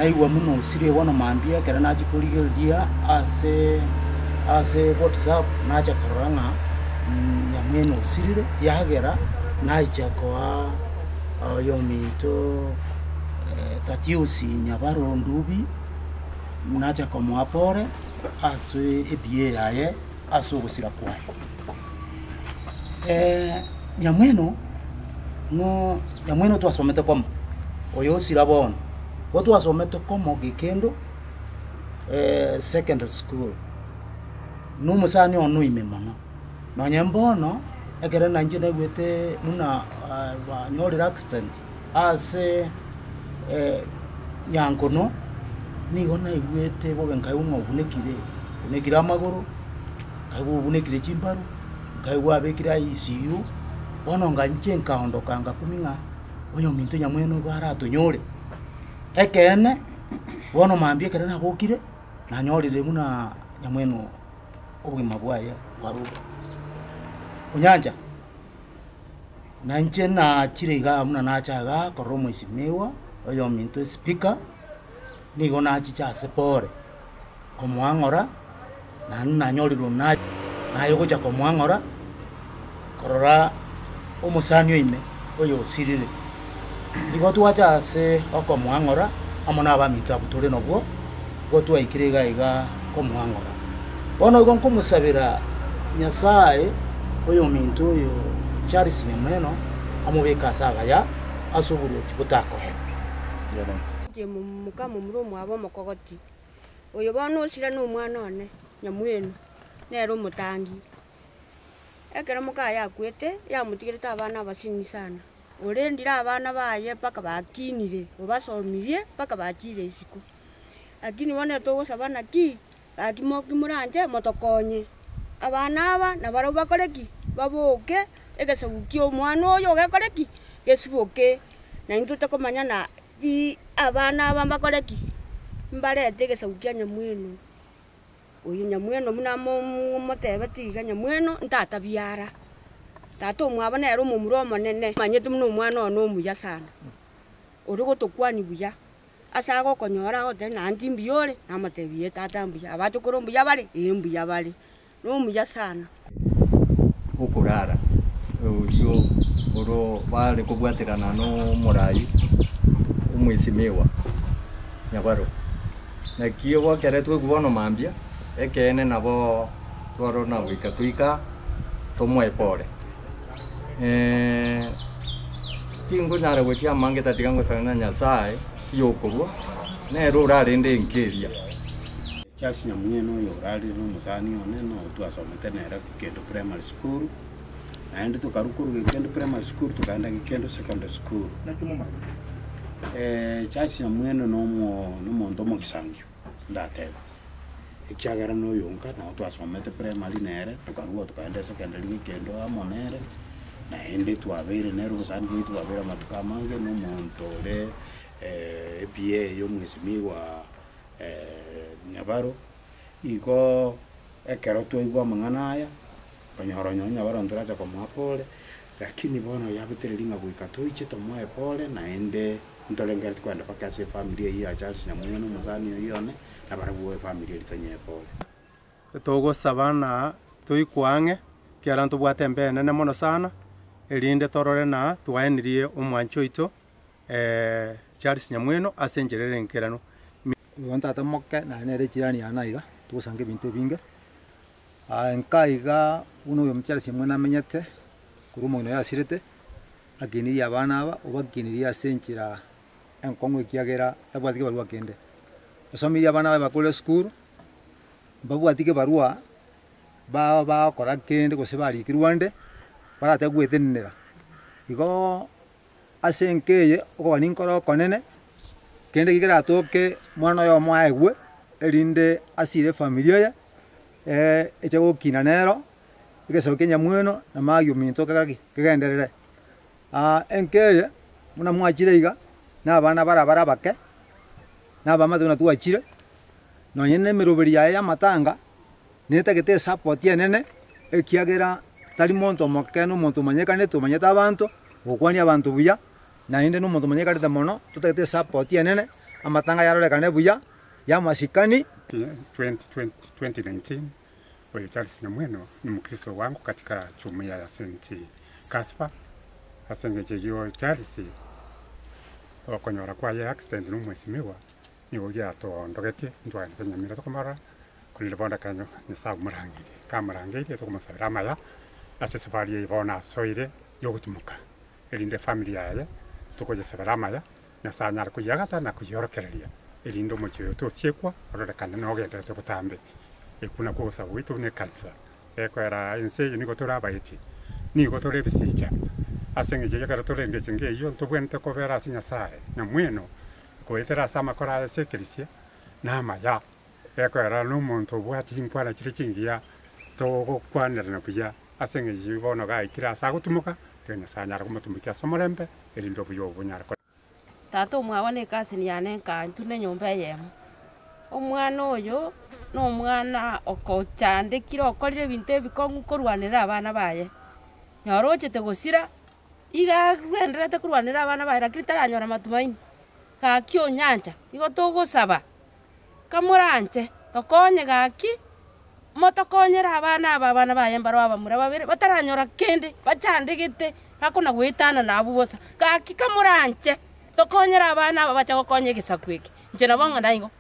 Naigwa buna osire bono mambia ekero nachia korigereria ase ase whatsapp nacha korora ng'a nyamweno osirire yagera naicha koa oyominto Tatiusi Nyabaro Ndubi nacha komoa pore ase ebiee yaye ase ogosira kwaye. Nyamweno no nyamweno twasomete komo, oyo osira bono, igo twasomete komo gekendo secondary school, na omosani one oime mono, nonye mbono, ekere nainche naigwete buna banyorire accident ase nyankono, nigo naigwete bobe nkaigwa ng'a obunekire, obunekire amagoro, nkaigwa obunekire chimbaru, nkaigwa abekire ICU, bono nganche nkaondoka ngakumia ng'a oyominto nyamweno igo aratonyore. Ekeene, bono mambia ekero nabokire, nanyorire buna nyamweno obogima bwaye bwarure. Onyancha, na inche nachire igaa buna nacha igaa korora omwesimigwa, oyominto espeaker, nigo nachiche ase pore. Komoang'ora, naende nanyorire buna naye ogocha komoang'ora, korora omosani oime oyo osirire. Igo twacha ase okomoang'ora amo na abaminto abwo tore nabwo, igo twaikire iga iga komoang'ora. Bono igo nkomosabera Nyasaye oyominto oyo Charles Nyamweno amobeke ase agaya ase oboruoti botakoera. Inche mokamomura omwabo omokogoti. Oyo bono osira nomwana one, nyamwenu, nere omotangi. Ekero mokaye akwete, yamotigerete abana abasinyi sana, orendire abana baye mpaka bakinire, obasomirie mpaka bachire isiko. Lakini bono etogosaba naki, gaki moki moranche motokonye, abana aba nabarabwo bakore ki? Baboke, egesaku kia omwana oyo gekore ki? Gesiboke, naintwe tokomanya na Ki abana aba mbakore ki? Mbarete egesaku kia nyamweno. Oyo nyamweno buna momotebetie iga nyamweno ntata biara. Tata omwabo nere omomura omonene. Manyete buna omwana one omuya sana, ore gotokwania buya, ase agokonyora agotebia naende timbuya ore, namotebia ee tata mbuya, abachokoro mbuya bare? Ee mbuya bare. Nomuya sana. Okorara, oyio oro bare kobwaterana nomorai omwesimigwa Nyabaro. Naki ogokeretwe bono mambia, ekeene nabo twarora goika toika tomoe pore. Tinkonyara gochia amange tatiga ngosaba na Nyasaye oyokorwa, nere orarende enka eria. Charles Nyamweno oyo orarire nomosani one na twasomete nere Gikendo Primary School, naende tokarwa korwa Gikendo Primary School tokaenda Gikendo Secondary School. Charles Nyamweno nomo nomonto omogisangio ndatebe, ekiagera noyonka nabo twasomete primary nere, tokarwa tokaenda esecondary Gikendo amo nere, naende twabeire nere obosani bwaito bwabeire amatuko amange, na omonto ore EPA ya omwesimigwa. Nyabaro, igo ekero twaigwa amang'ana aya, okonyora onye Nyabaro ntoracha komoa pole, lakini bono yabetereria ng'a goika toiche tomoe pole naende ntorengereti kogenda mpaka ase efamiri eyio ya Charles Nyamweno omosani oyio one, nabarabwo efamiri eria tonyee pole. Togosaba ng'a toikwe ang'e, ekiagera ntobwate embeo enene mono sana, erinde torore ng'a twaenirie omwanchi oito. Charles Nyamweno ase enchera ere enkeranu. Igo ntata moke naye nere echirani yane aiga, togosanga ebinto ebinge, nka iga buna oyo Charles Nyamweno amenyete, korwa omong'ina oye asirete, akinirie abana aba, obakinirie ase enchera enkong'u ekiagera tabwati kebarua kende. Osomirie abana baye bakore esukuru, mbabwati kebarua ba bagokora kende gose barikirwe ande, barate gwetenenera. Igoo. Ase enka eye okogania nkore okonene, kende keratoke omwana oyomo aegwe, erinde asire efamiri eye, eche gokina nero, egesaku kia nyamweno na magi ominto kegere ki? Kegenderere. Enka eye, buna mwachire iga, na abana bare abare abake, na abamate buna twachire, nonye na emeroberi yaye ya amatanga, netagete esapoti enene, ekiagera tari monto omoke na omonto omanyekanete omanyete abanto, ogokwania abanto buya, naende na omonto omanyekanete mono, totagete esapoti enene. Amatanga yarorekane buya, ya amasikani. 2019 oyo Charles Nyamweno ni mkristo wangu katika jumuiya ya St. Gaspar ase eng'encho eyio Charles okonyora kwaye accident na omwesimigwa nigo giatoondogetie ntwagenete Nyamira tokomorora korende bono ekenyo Nyasaye omorangeirie, kamorangeirie tokomosabera amaya ase esafari eye bono asoire yogotimoka erinde efamiri yaye tokoyesabera amaya. Nyasae anyare koyiagata na koyiorokereria, erinde omochie oyo tosiekwa ororekane nogenderete botambe. Ekwo nakwo ogosaba gwaito buna ekanisa ekoera ense eye nigo tore abaeti, nigo tore ebisicha. Ase eng'encho eyio ekero tore engencho enga eyio ntobwenerete kobera ase Nyasae nyamweno goetera ase amakoro aye ase ekerisia na amaya. Ekoera na omonto obwate chinkwana chire chingiya togokwanerana buya ase eng'encho eyio bono gaikire ase agotumoka, tiga Nyasae anyare komotumokia ase omorembe, erinde obuya obo bonyare kore. Tata omwabo na ekaseni yane nkaa intwe na enyomba eyemo. Omwana oyo, na omwana okochandekire okorire ebinto ebikong'u korwanera abana baye. Nyora ochete gosira, iga agendererete korwanera abana baye lakini taranyora matumaini. Gaki onyancha, igo togosaba, kamoranche tokonye gaki, motokonyere abana aba abana baye mbaro abamura babere, bataranyora kende, bachandegete, bakona goetana nabwo bosa. Gaki kamoranche, tokonyere abana aba bache gokonya egesaku eke, inche nabo ng'a naigo.